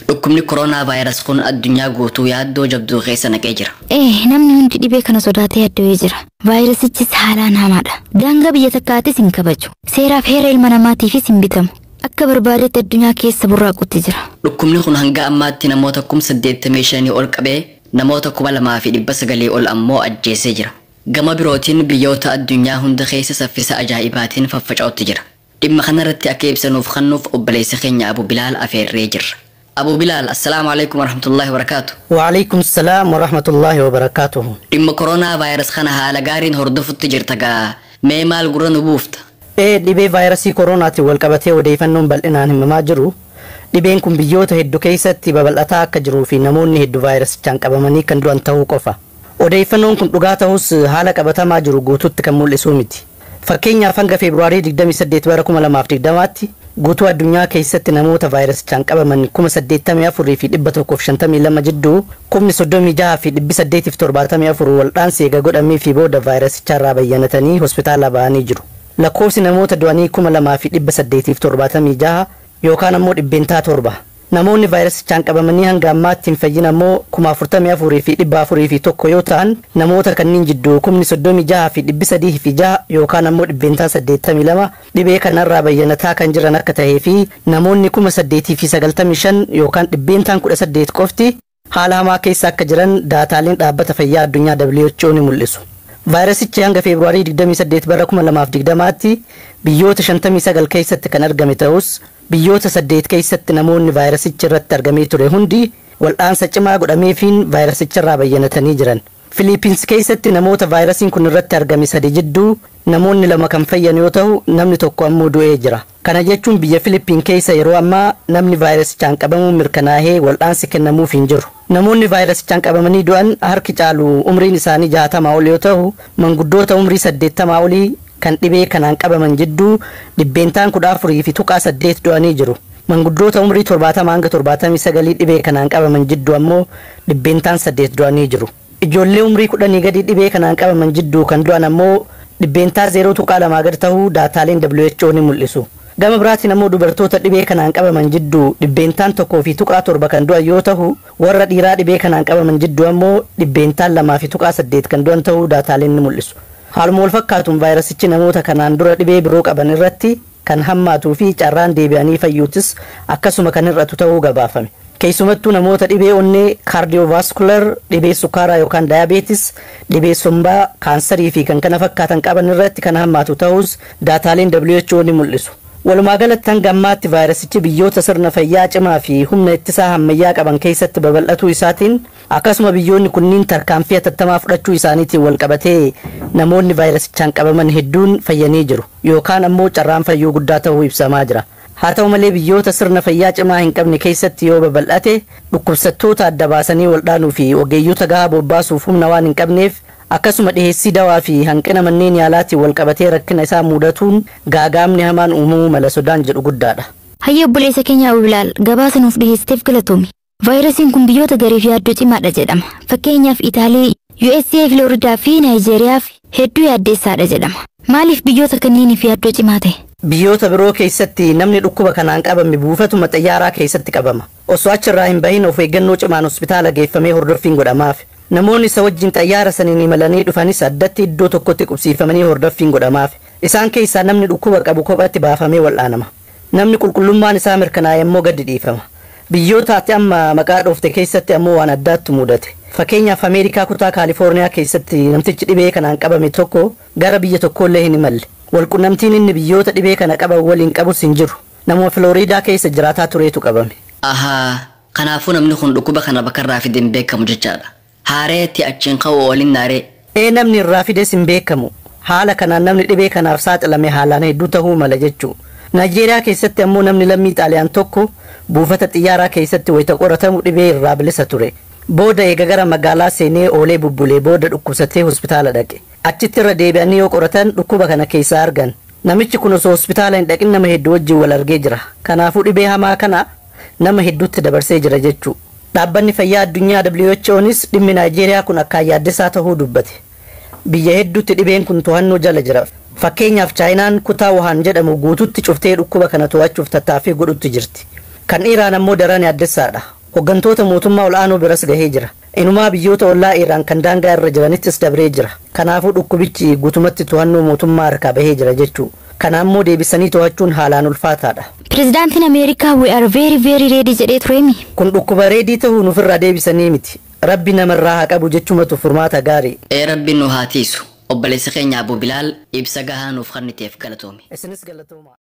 Dhukkubni koronaa vaayirasii kun addunyaa guutuu yaaddoo jabduu keessa naqee jira. Namni hundi dhibee kana sodaatee yaaddawee jira. Vaayirasichis haalaan hamaadha. Daangaa biyya takkaatis hin kabaju. Seeraaf heera ilma namaatiifis hin bitamu. Akka barbaadetti addunyaa keessa burraaqutti jira. Dhukkubni kun hanga ammaatti namoota 85,000 ol qabee namoota 2,900 ol ammoo ajjeesee jira. Gama birootiin biyyoota addunyaa hunda keessa saffisa ajaa'ibaatiin faffaca'utti jira. Dhimma kanarratti akka ibsanuuf kennuuf obboleessa keenya Abu Bilaal afeerree jirra. Abu Bilaal, assalaamu alaikum warahmatullaahi wabarakaatu. وعليكم السلام ورحمة الله وبركاته. Dhimma koronaa vaayirasii kana haala gaariin hordofutti jirta gaa. Mee maal gurra nu buufta? Dhibee vaayirasii koronaatiin wal qabatee odeeffannoon bal'inaan himamaa jiru. Dhibeen kun biyyoota hedduu keessatti babal'ataa akka jiruu fi namoonni hedduu vaayirasichaan qabamanii kan du'an ta'uu qofa. Odeeffannoon kun dhugaa ta'us haala qabatamaa jiru guutuutti kan mul'isu miti. Fakkeenyaaf hanga Feebruaarii 28 bara 2020tti guutuu addunyaa keessatti namoota vaayirasichaan qabaman 84,152 jidduu 36,874 waldhaansi eega godhamee fi booda vaayirasicharraa bayyanatanii hospitaala ba'anii jiru. Lakkoofsi namoota du'anii 2,876 yookaan ammoo 7%. Namoonni vaayirasichaan qabamanii hanga ammaatti hin fayyin ammoo 44,401 yoo ta'an namoota kanneen jidduu 36,306 yookaan ammoo 82% dhibee kanarraa bayyanataa kan jiran akka ta'ee fi namoonni 8,095 yookaan 18% qofti haala hamaa keessa akka jiran daataaleen dhaabbata fayyaa addunyaa WHO ni mul'isu. Vaayirasichi hanga Feebruaarii 28 bara 2020tti biyyoota 59 keessatti kan argame ta'us biyyoota 8 keessatti namoonni vaayirasichi irratti argamee ture hundi wal'aansa cimaa godhameefiin vaayirasicharraa bayyanatanii jiran. Filiipiins keessatti namoota vaayirasiin kun irratti argame 3 jidduu namoonni 2 kan fayyan yoo ta'u namni 1 ammoo du'ee jira. Kana jechuun biyya Filiipiin keessa yeroo ammaa namni vaayirasichaan qabamuun mirkanaa'ee wal'aansi kennamuuf hin jiru. Namoonni vaayirasichaan qabamanii du'an harki caalu umriin isaanii 60 ol yoo ta'u manguddoota umrii 80 olii kan dhibee kanaan qabaman jidduu 14.8% du'anii jiru. Manguddoota umrii 70 hanga 79 dhibee kanaan qabaman jidduu ammoo 8% du'anii jiru. Ijoollee umrii 10 gadi dhibee kanaan qabaman jidduu kan du'an ammoo 0.2% gadi ta'uu daataaleen WHO ni mul'isu. Gama biraatiin ammoo dubartoota dhibee kanaan qabaman jidduu 1.7% kan du'an yoo ta'u warra dhiiraa dhibee kanaan qabaman jidduu ammoo 2.8% kan du'an ta'uu daataaleen ni mul'isu. Haaluma wal fakkaatuun vaayirasichi namoota kanaan dura dhibee biroo qaban irratti kan hammaatuu fi carraan deebi'anii fayyuutis akkasuma kan hir'atu ta'uu gabaafame. Keessumattuu namoota dhibee onnee kaardiyoovaaskular, dhibee sukkaaraa yookaan daayabeetis, dhibee sombaa, kaansarii fi kan kana fakkaatan qaban irratti kan hammaatu ta'us daataaleen WHO ni mul'isu. Walumaa galatti hanga ammaatti vaayirasichi biyyoota sirna fayyaa cimaa fi humna ittisaa ammayyaa qaban keessatti babal'atuu isaatiin akkasuma biyyoonni kunniin tarkaanfii hatattamaa fudhachuu isaaniitiin wal qabatee namoonni vaayirasichaan qabaman hedduun fayyanii jiru yookaan ammoo carraan fayyuu guddaa ta'uu ibsamaa jira. Haa ta'u malee biyyoota sirna fayyaa cimaa hin qabne keessatti yoo babal'ate dhukkubsattoota adda baasanii waldhaanuu fi ogeeyyota gahaa bobbaasuuf humna waan hin qabneef akkasuma dhiheessii dawaa fi hanqina manneen yaalaatiin wal qabatee rakkina isaa mudatuun gaagaamni hamaan uumamuu mala sodaan jedhu guddaadha. Hayya obboleessa keenya Abu Bilaal, gabaasa nuuf dhiheessiteef galatoomi. Vaayirasiin kun biyyoota gariif yaaddoo cimaadha jedhama. Fakkeenyaaf Itaalii, USA, Filooridaa fi Naayijeeriyaaf hedduu yaaddeessaadha jedhama. Maaliif biyyoota kanneeniif yaaddoo cimaa ta'e? Biyyoota biroo keessatti namni dhukkuba kanaan qabame buufatuma xayyaaraa keessatti qabama. Osoo achirraa hin bahin of eeggannoo cimaan hospitaala geeffamee hordoffiin godhamaaf. Namoonni isa wajjin xayyaara saniin imalanii dhufanis addatti iddoo tokkotti qubsiifamanii hordoffiin godhamaaf. Isaan keessaa namni dhukkuba qabu kophaatti baafamee wal'aanama. Namni qulqullummaan isaa mirkanaa'e immoo gadi dhiifama. Biyyoota ati amma maqaa dhoofte keessatti ammoo waan addaattu mudate. Fakkeenyaaf Ameerikaa kutaa Kaalifoorniyaa keessatti namtichi dhibee kanaan qabame tokko gara biyya tokkollee hin imalle. Walqunnamtiin inni biyyoota dhibee kana qaban waliin qabus hin jiru. Nama Filooriidaa keessa jiraataa tureetu qabame. Ahaa, kanaafuu namni kun dhukkuba kana bakka irraa fide hin beekamu jechaadha. Haareetti achiin ka'u waliin naaree. Namni irraa fides hin beekamu. Haala kanaan namni dhibee kanaaf saaxilame haalaan hedduu ta'uu mala jechuu. Naayijeeriyaa keessatti ammoo namni lammii Xaaliyaan tokko buufata xiyyaaraa keessatti wayita qoratamu dhibee irraa bilisa ture. Booda eega gara magaalaa seenee oolee bubbulee booda dhukkubsatee hospitaala dhaqe. Achitti irra deebi'anii yoo qoratan dhukkuba kana keessaa argan. Namichi kun osoo hospitaala hin dhaqin nama hedduu wajjin wal argee jira. Kanaafuu dhibee hamaa kana nama hedduutti dabarsee jira jechuu. Dhaabbanni fayyaa addunyaa WHOnis dhimmi Naayijeeriyaa kun akkaan yaaddessaa ta'uu dubbate. Biyya hedduutti dhibeen kun to'annoo jala jira. Fakkeenyaaf Chaayinaan kutaa Wuhan jedhamu guututti cuftee dhukkuba kana to'achuuf tattaaffii godhutti jirti. Kan Iraan ammoo daran yaaddessaadha. Hooggantoota mootummaa ol'aanoo biras gahee jira. Inumaa biyyoota ollaa Iraan kan daangaa irra jiranittis dabree jira. Kanaafuu dhukkubichi guutumatti to'annoo mootummaa harkaa bahee jira jechuu. Kana ammoo deebisanii to'achuun haalaan ulfaataadha. Pireezidaantiin Ameerikaa "We are very very ready" jedhee tureemi. Kun dhukkuba ready ta'uu nufirraa deebisanii miti. Rabbi namarraa haa qabu jechumatu furmaata gaarii. Ee, Rabbi nu haa tiisu. Obboleessa keenya Abu Bilaal, ibsa gahaa nuuf kenniteef galatoomi. Isinis galatooma.